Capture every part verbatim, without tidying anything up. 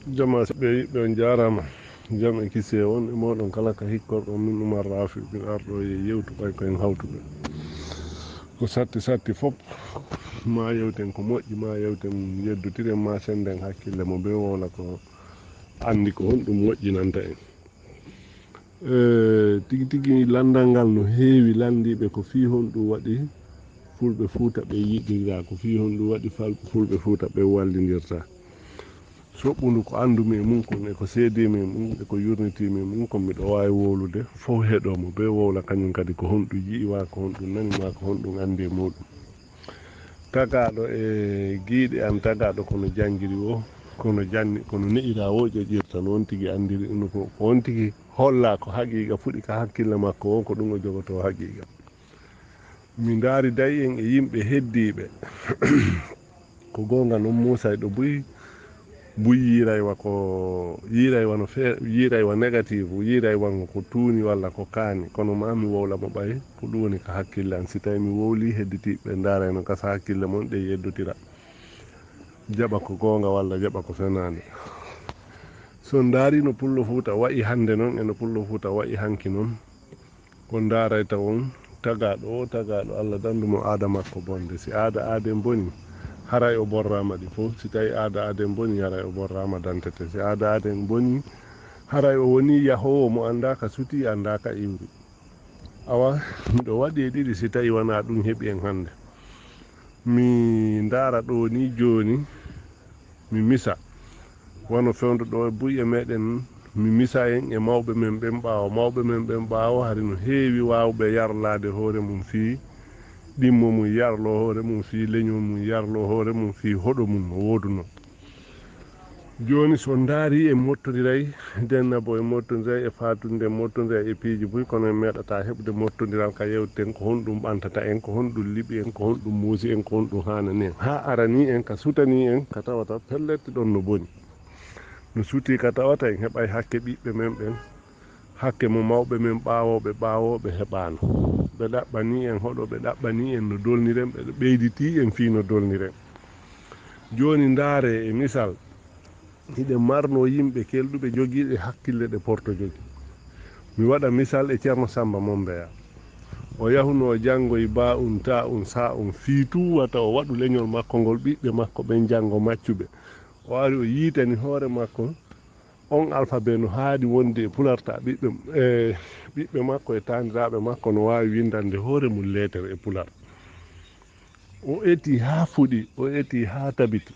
Jama ɓe yiɓɓe, on jaaraama. Jam e kise on e mooɗon kala ka hikkorɗon. Min Umar Rafi, min arɗo e yewtu ɓay ko en hawtuɓe. Ko satti satti fof, ma yewten ko moƴƴi, ma yewten yeddotiren, ma sennden hakkille mo be wowla ko anndi ko honɗum moƴƴinanta en. Eh, tigi tigi, lanndal ngal no heewi lanndiiɓe ko fii honɗum waɗi Fulɓe Fuuta ɓe yiɗindiraa, ko fii honɗum waɗi fal-, Fulɓe Fuuta ɓe wallindirtaa. Soɓɓundu ko anndumi e mum kon, e ko seedimi e mum, e ko yurnitimi e mum kon, miɗo waawi wowlude fof heɗoo mo, be wowla kañum kadi ko honɗum yi'i, maa ko honɗum nani, maa ko honɗum anndi e muuɗum. Tagaaɗo e giiɗe an, tagaaɗo kono janngiri o, kono janni, kono ne'ira o ƴoƴirta, no on tigi anndiri ɗum ko, ko on tigi holla ko haqiiqa fuɗi ka hakkille makko o, ko ɗum o jogotoo haqiiqa. Mi ndaari da'i en e yimɓe heddiiɓe. Ko goonga non, Muusa e ɗo buy, buy yiiraywa ko, yiiraywa no fe-, yiiraywa négatif, yiiraywa ngo ko tuuni walla ko kaani. Kono ma mi wowla mo ɓay, ko ɗum woni ka hakkille an. Si tawi mi wowli, hedditiiɓe ndaarayno ka sa hakkille mon, ɗe yeddotira. Jaɓa ko goonga walla jaɓa ko fenaande. So ndaari no Pullo Fuuta wa'i hannde non, e no Pullo Fuuta wa'i hanki non, ko ndaarayta on tagaaɗo o, tagaaɗo Allah dandu mo aada makko bonde. Si aada aaden boni, haray o borraama ɗi fof. Si tawi aada aaden boni, haray o borraama dantete. Si aada aaden boni, haray o woni yahoowo mo anndaa ka suti, anndaa ka iwri. Awa, miɗo waɗi e ɗiɗi si tawi wanaa ɗum heɓi en hannde. Mi ndaara ɗo ni jooni, mi misa. Wano fewndo ɗo buy e meɗen, mi misa en e mawɓe men ɓen ɓaawo. Mawɓe men ɓen ɓaawo hari no heewi waawɓe yarlaade hoore mum fii ɗimmo mum, yarlo hoore mum fii leñol mum, yarlo hoore mum fii hoɗo mum no wooduno. Jooni so ndaari en mottondiray, Dennabo en mottondiray, e Faatunde en mottondiray e piiji buy, kono en meeɗataa heɓude mottondiral ka yewteten ko honɗum ɓantata en, ko honɗum liɓi en, ko honɗum muusi en, ko honɗum haanani en. Haa arani en ka sutani en, ka tawata pellet ɗon no boni. No suti ka tawata en heɓay hakke ɓiɓɓe men ɓen, hakke mo mawɓe men ɓaawooɓe ɓaawooɓe heɓaano. Ɓe ɗaɓɓanii en hoɗo, ɓe ɗaɓɓanii en no dolniren, ɓe ɓeyditii en fii no dolniren. Jooni ndaare e misal, hiɗen marnoo yimɓe kelɗuɓe jogiiɓe hakkille ɗe Porto jogii. Mi waɗa misal e Ceerno Sammba Mombeya. O yahunoo janngoyi baa un, taa un, saa un fii tuu wata o waɗu leñol makko ngol, ɓiɓɓe makko ɓen janngo maccuɓe. O ari o yiitani hoore makko on alfabee no haani wonde e Pular, taa ɓiɓɓe, e ɓiɓɓe makko e taaniraaɓe makko no waawi winndande hoore mum leetere e Pular. O etii haa fuɗi, o etii haa tabiti.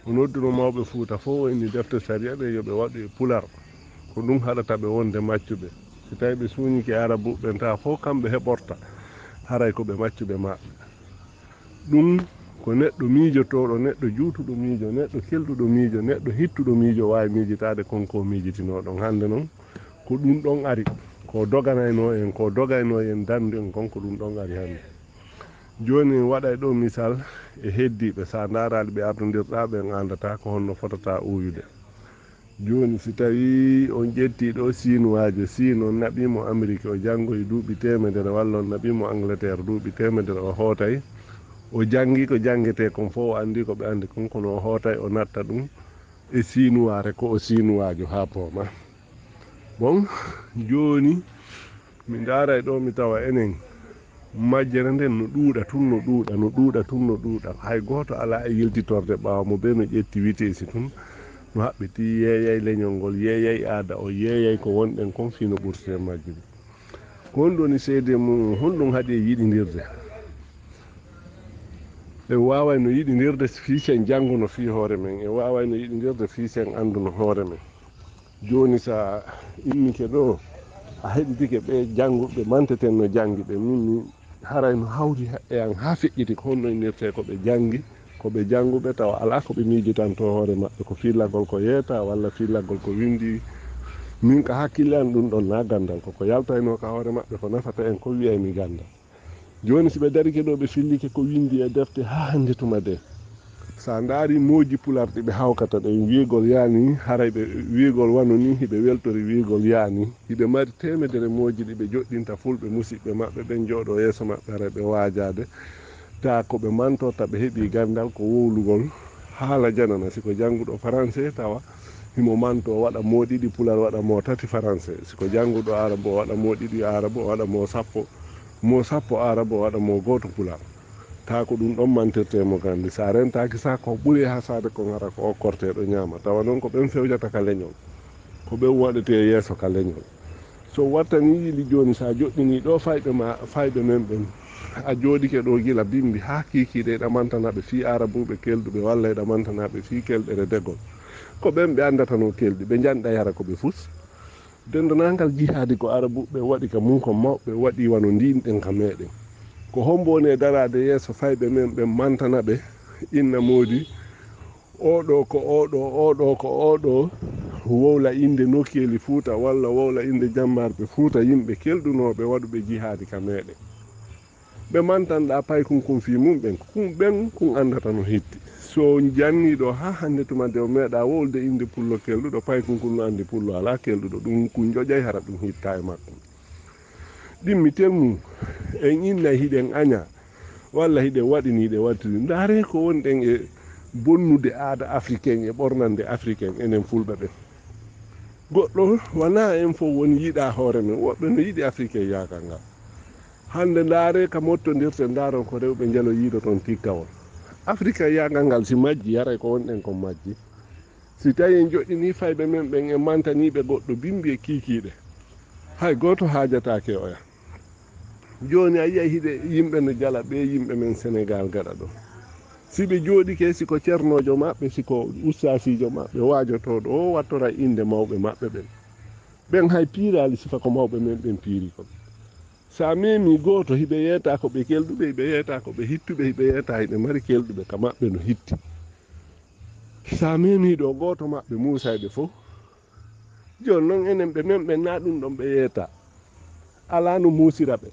O nodduno mawɓe Fuuta fof, o inni defte sariya ɗe yo ɓe waɗu e Pular. Ko ɗum haɗata ɓe wonde maccuɓe. Si tawi ɓe suuñike Arabuɓe ɓen, taa fof kamɓe heɓorta, haray ko ɓe maccuɓe maɓɓe. Ɗum ko neɗɗo miijotooɗo, neɗɗo juutuɗo miijo, neɗɗo kelɗuɗo miijo, neɗɗo hittuɗo miijo waawi miijitaade kon ko miijitinooɗon. Hannde non, ko ɗum ɗon ari, ko doganaynoo en, ko dogaynoo en, dandu en kon, ko ɗum ɗon ari hannde. Jooni en waɗay ɗo misal e heddiiɓe, sa ndaaraali ɓe ardondirɗaa ɓen, anndataa ko honno fotata uuyude. Jooni si tawii on ƴettii ɗo Siinuwaajo, Siin on naɓii mo Amerik, o janngoyi duuɓi teemedere, walla on naɓii mo Angleterre duuɓi teemedere, o hootay, o janngi ko janngetee kon fof, o anndi ko ɓe anndi kon, kono o hootay, o natta ɗum e Siinuwaare, ko o Siinuwaajo haa pooma. Bon, jooni mi ndaaray ɗo, mi tawa enen majjere nden no ɗuuɗa tun, no ɗuuɗa, no ɗuuɗa tun, no ɗuuɗa. Hay gooto alaa e yiltitorde ɓaawo mo, ɓe no ƴetti witeesi tun, no haɓɓiti, yeeyay leñol ngol, yeeyay aada o, yeeyay ko wonɗen kon fii no ɓurtiree majjude. Ko honɗum woni seede mum, honɗum haɗi e yiɗindirde? En waawayno yiɗindirde fii sen jannguno fii hoore men, en waawayno yiɗindirde fii sen annduno hoore men. Jooni, sa immike ɗo, a heɗitike ɓe jannguɓe manteten no janngi ɓe, min mi haray no hawti e an haa feƴƴiti ko honno innirtee ko ɓe janngi, ko ɓe jannguɓe tawa alaa ko ɓe miijitantoo hoore maɓɓe, ko fiilagol ko yeetaa walla fiilagol ko winndi. Min ka hakkille an ɗum ɗon na ganndal, ko ko yaltaynoo ka hoore maɓɓe ko nafata en ko wi'ay mi ganndal. Jooni, si ɓe darike ɗo, ɓe fillike ko winndi e defte haa hannde tuma de. Sa ndaari mooji Pular ɗi ɓe hawkata ɗen, wi'ugol yaani, haray ɓe wi'ugol wano ni, hiɓe weltori wi'ugol yaani. Hiɓe mari teemedere mooji ɗi ɓe joɗɗinta Fulɓe musiɓɓe maɓɓe ɓen, jooɗo yeeso maɓɓe, haray ɓe waajaade. Taa ko ɓe mantorta, ɓe heɓi ganndal ko wowlugol Haala janana, si ko jannguɗo faranse tawa himo manto waɗa mo ɗiɗi pular, waɗa mo tati faranse. Si ko jannguɗo arabo waɗa mo ɗiɗi arabo, waɗa mo sappo, mo sappo arabo, waɗa mo gooto pular. Taa ko ɗum ɗon mantirte mo gandi. Sa rentaaki sa ko ɓuri e hasaade kon hara ko o korteɗo ñaama. Tawa noon ko ɓen fewjata ka leñol. Ko ɓen waɗete yeeso ka leñol. So wattani yiɗi jooni sa joɗɗini ɗo fayɓe ma, fayɓe men ɓen. A jooɗike ɗo gila bimbi haa kiikiiɗe eɗa mantana ɓe fii arabuɓe kelduɓe walla eɗa mantana ɓe fii kelɗere degol. Ko ɓen ɓe andatano kelɗi, ɓe janɗa yara ko ɓe fus. Dendanangal jihaadi ko arabuɓe waɗi ka mun ko mawɓe waɗi wano ndin ɗen ka meɗen. Ko hombo woni e daraade yeeso fayɓe men ɓen mantana ɓe inna moodi oɗo ko oɗo, oɗo ko oɗo, wowla innde nokkeeli Fuuta walla wowla innde jammarɓe Fuuta, yimɓe kelɗunooɓe waɗuɓe jihaadi ka meɗen. Ɓe mantanɗa paykun kun fii mun ɓen, kun ɓen kun anndata no hitti. So janniiɗo haa hannde tuma de o meeɗa wowlude innde pullo kelɗuɗo, paykun kun no anndi pullo alaa kelɗuɗo, ɗum kun joƴay hara ɗum hitta e makko. Ɗimmitel mum, en innay hiɗen aña, walla hiɗen waɗi ni ɗe wattiri. Ndaare ko wonɗen e bonnude aada africain e ɓornande africain enen fulɓe ɓen. Goɗɗo wona en fof woni yiɗa hoore men, woɓɓe no yiɗi africain yagal ngal. Hannde ndaare ka mottondirte, ndaaron ko rewɓe njelo yiido toon tikkawol. Africain yagal ngal si majji, haray ko wonɗen kon majji. Si tawi en joɗɗini fayɓe men ɓen, en mantaniɓe goɗɗo bimbi e kiikiiɗe, hay gooto haajataake oya. Jooni a yi'ay hiɗe yimɓe no jala ɓe yimɓe men Senegal gaɗa ɗo. Si ɓe jooɗike, si ko cernoojo maɓɓe, si ko ustaasiijo maɓɓe, waajotooɗo o wattora innde mawɓe maɓɓe ɓen. Ɓen hay piiraali sifa ko mawɓe men ɓen piiri kon. Sa memi gooto, hiɓe yeeta ko ɓe kelɗuɓe, hiɓe yeeta ko ɓe hittuɓe, hiɓe yeeta hiɓe mari kelɗuɓe ka maɓɓe no hitti. Sa memi ɗo gooto maɓɓe muusayɓe fof. Jooni non enen ɓe men ɓen na ɗum ɗon ɓe yeeta. Alaa no muusira ɓe.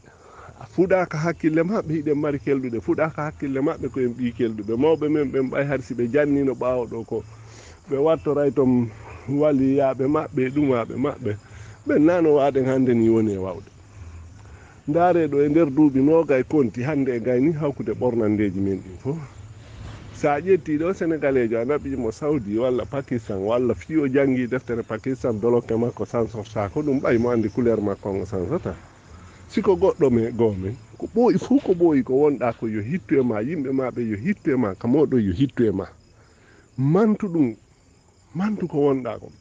Fuɗaaka hakkille maɓɓe, hiɗen mari kelɗuɗe. Fuɗaaka hakkille maɓɓe ko en ɓii kelɗuɓe. Mawɓe men ɓen ɓay hari si ɓe jannino ɓaawo ɗo ko ɓe wattoray ton waliyaaɓe maɓɓe e ɗumaaɓe maɓɓe. Ɓen na no waaɗen hannde ni woni e wawde. Ndaare ɗo e nder duuɓi noogay konti hannde e gayni hawkude ɓornandeeji men ɗin fof. Sa ƴetti ɗo Senegaleejo a naɓi mo Saudi walla Pakistan walla fii o janngi deftere Pakistan dolokke makko sansortaako ɗum ɓay mo anndi couleur makko on o sansata. Si ko goɗɗo me goo men, ko ɓooyi fof ko ɓooyi ko wonɗa ko yo hittu e ma, yimɓe ma ɓe yo hittu e ma, ka moɗo yo hittu e ma. Mantu ɗum, mantu ko wonɗa kon.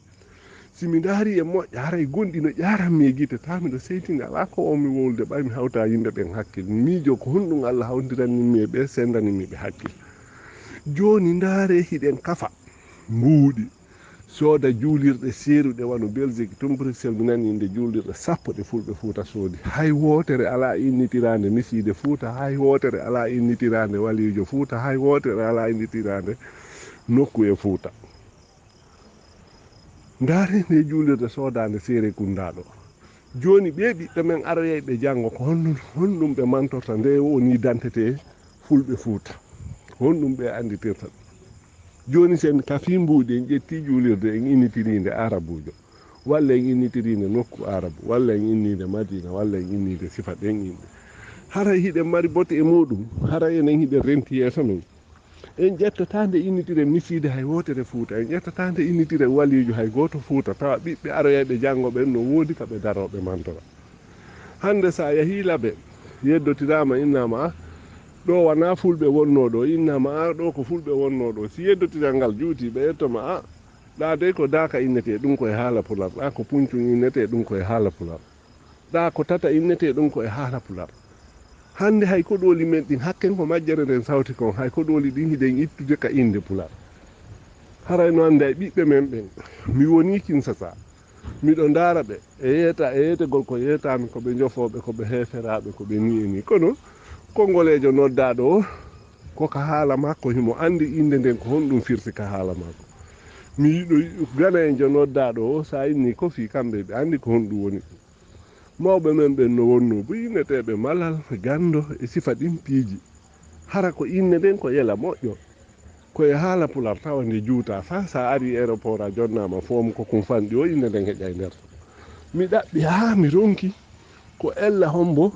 Si mi ndaari e moƴƴa, haray gonɗi no ƴaaran mi e gite, taa miɗo seytini, alaa ko wonmi wowlude, ɓay mi hawta yimɓe ɓen hakkil. Mi miijo ko honɗum Allah hawtiranni mi e ɓe, sendani mi ɓe hakkil. Jooni ndaare hiɗen kafa mbuuɗi, sooda juulirɗe seeruɗe wano Belgique, tun Bruxelles, mi nani innde juulirɗe sappo ɗe Fulɓe Fuuta soodi. Hay wootere alaa innitiraande misiide Fuuta, hay wootere alaa innitiraande waliijo Fuuta, hay wootere alaa innitiraande nokku e Fuuta. Ndaare nde juulirde soodaande Seerekundaa ɗo. Jooni ɓee ɓiɓɓe men aroyay ɓe janngo ko honɗum, honɗum ɓe mantorta nde woni dantete Fulɓe Fuuta. Honɗum ɓe annditirta ɗum. Jooni sen ka fii mbuuɗi en ƴetti juulirde en innitiriinde Arabuujo. Walla en innitiriinde nokku Arabu. Walla en inniinde Madiina. Walla en inniinde sifa ɗen inɗe. Haray hiɗen mari bote e muuɗum. Haray enen hiɗen renti yeeso men. En ƴettataa nde innitire misiide hay wootere Fuuta. En ƴettataa nde innitire waliijo hay gooto Fuuta. Tawa ɓiɓɓe aroyayɓe janngo ɓen no woodi ka ɓe daroo ɓe mantora. Hannde sa yahii Labe, yeddotiraama, innaama, a, ɗo wanaa Fulɓe wonnoo ɗo, innaama, a, ɗo ko Fulɓe wonnoo ɗo. Si yeddotiral ngal juutii, ɓe ƴetto ma, a, ɗa dey ko Daaka innetee, ɗum ko e haala Pular. Ɗa ko Puncun innetee, ɗum ko e haala Pular. Ɗa ko Tata innetee, ɗum ko e haala Pular. Hannde hay koɗooli men ɗin, hakken ko majjere nden sawti kon, hay koɗooli ɗin hiɗen ittude ka innde Pular. Haray no annday ɓiɓɓe men ɓen. Mi wonii Kinsasa. Miɗo ndaara ɓe. E yeeta, e yeetegol ko yeetaami, ko ɓe njofooɓe, ko ɓe heeferaaɓe, ko ɓe nii e nii. Kono, Konngoleejo noddaaɗo o, ko ka haala makko, himo anndi innde nden ko honɗum firti ka haala makko. Mi yiɗo Ganayeejo noddaaɗo o, sa inni ko fii kamɓe, ɓe anndi ko honɗum woni ɗum. Mawɓe men ɓen no wonnoo buy inneteeɓe Malal, Ganndo e sifa ɗin piiji. Hara ko innde nden ko yela moƴƴo. Ko e haala Pular tawa nde juutaa. Faa sa arii aéroport a jonnaama foom ko kum fanɗi o innde nden heƴay nder ton. Mi ɗaɓɓi haa mi ronki ko ella hombo,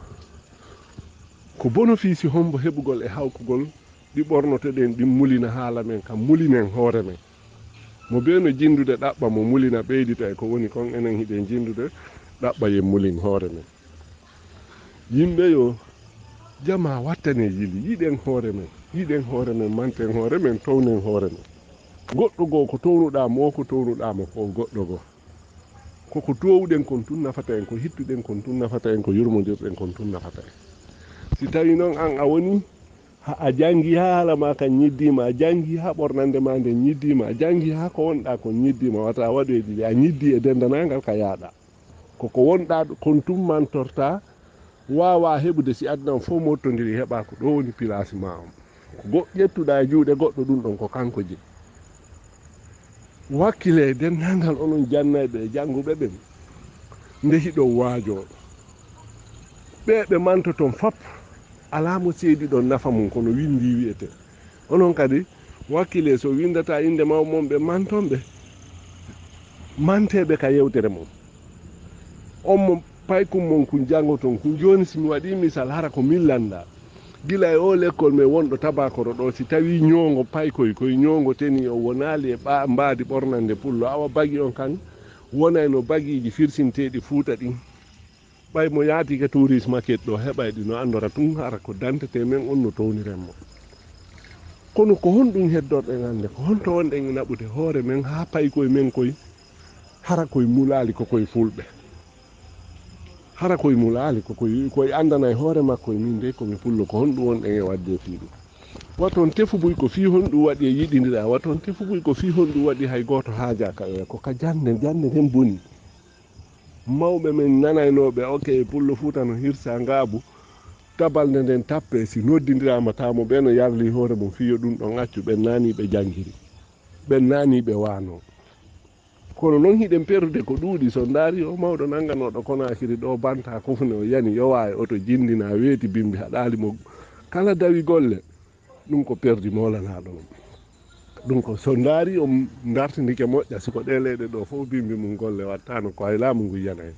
ko bonofiisi hombo heɓugol e hawkugol ɗi ɓornotoɗen ɗin mulina haala men, ka mulinen hoore men. Mo bee no jindude ɗaɓɓa mo mulina ɓeydita e ko woni kon, enen hiɗen jindude ɗaɓɓa yen mulin hoore men. Yimɓe yo, jamaa wattane yili, yiɗen hoore men, yiɗen hoore men, manten hoore men, townen hoore men. Goɗɗo goo ko townuɗaa mo, ko townuɗaa mo fof goɗɗo goo. Koko towɗen kon tun nafata en, ko hittuɗen kon tun nafata en, ko yurmondirɗen kon tun nafata en. Si tawi noon an a woni, ha a jangi ha haala ma kan ñiddiima, a jangi ha ɓornande ma nden ñiddiima, a jangi ha ko wonɗaa kon ñiddiima, wata a waɗu e ɗiɗi, a ñiddi e dendanangal ka yaaɗa. Koko wonɗaa kon tun mantorta, waawa heɓude si aduna on fof mottondiri heɓa ko ɗo woni pilaasi ma on. Ko go-, ƴettuɗaa e juuɗe goɗɗo ɗun ɗon ko kanko jeyi. Wakkile denndaangal onon jannayɓe e jannguɓe ɓen, nde hiɗon waajoo. Ɓee ɓe mantoton fop, alaa mo seediɗon nafa mum, kono winndii wi'etee. Onon kadi, wakkile so winndataa innde mawɓe mon ɓe manton ɓe, manteeɓe ka yewtere mon. On mo paykun mon kun janngoton kun, jooni si mi waɗii misal, hara ko min lanndaa. Gila e oo lekkol men wonɗo Tabakoro ɗoo, si tawii ñoongo paykoy, koy ñoongo teni o wonaali e ɓa-, mbaadi ɓornande pullo, awa bagi on kan wonayno bagiiji firsinteeɗi Fuuta ɗin. Ɓay mo yaati ka Tourisme Market ɗoo, heɓay ɗi no anndora tun, hara ko dantete men on no towniren mo. Kono ko honɗun heddorɗen hannde? Ko honto wonɗen e naɓude hoore men haa paykoy men koy, hara koy mulaali ko koy fulɓe? Hara koy mulaali ko koy, koy anndanay hoore makko e min dey ko mi pullo, ko honɗun wonɗen e waɗde e fii ɗun? Waton tefu buy ko fii honɗun waɗi e yiɗindiraa, waton tefu buy ko fii honɗun waɗi hay gooto haajaaka e ko ka jannde, jannde nden boni. Mawɓe men nanaynooɓe, ok, pullo Fuuta no hirsa ngaabu, tabalde nden tappe, si noddindiraama taamo ɓe no yarlii hoore mum fii yo ɗun ɗon accu, ɓen naanii ɓe janngiri, ɓen naanii ɓe waanoo. Kono non hiɗen perdude ko ɗuuɗi. So ndaari o mawɗo nannganooɗo Konaakiri ɗoo, Banta Kufne, o yani yowaa e oto, jinndinaa, weeti bimbi, haɗaali mo kala dawi golle. Ɗun ko perdi moolanaaɗo non. Ɗun ko so ndaari on dartindike moƴƴa, si ko ɗee leyɗe ɗoo fof bimbi mum golle wattaano, ko hay laamu ngun yanayno.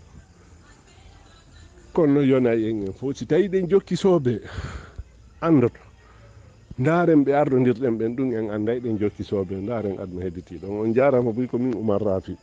Kono non yonay en en fof, si tawii ɗen jokki soobee, anndoto. Ndaaren ɓe ardondirɗen ɓen, ɗun en annday ɗen jokki soobee, ndaaren aduna hedditiiɗo on. On jaaraama buy, ko min Umar Rafi.